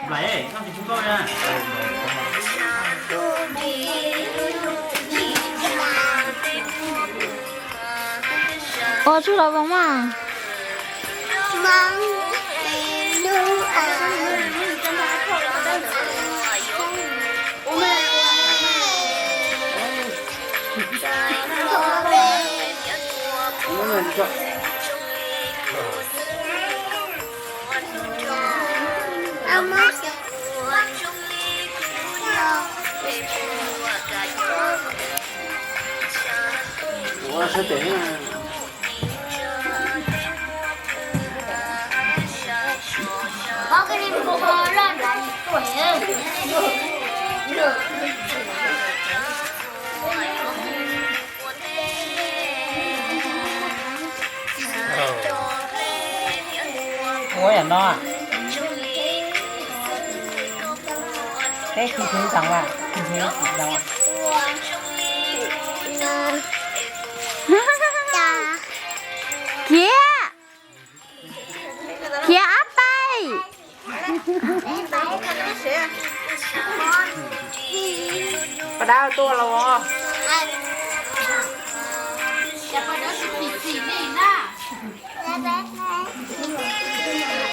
Ua tsuj los voos mas. Ua yam no. Peb khi tus ntxoov a, khi tus ntxoov a. Khiav, khiav ob peb. Pas dab tuaj los.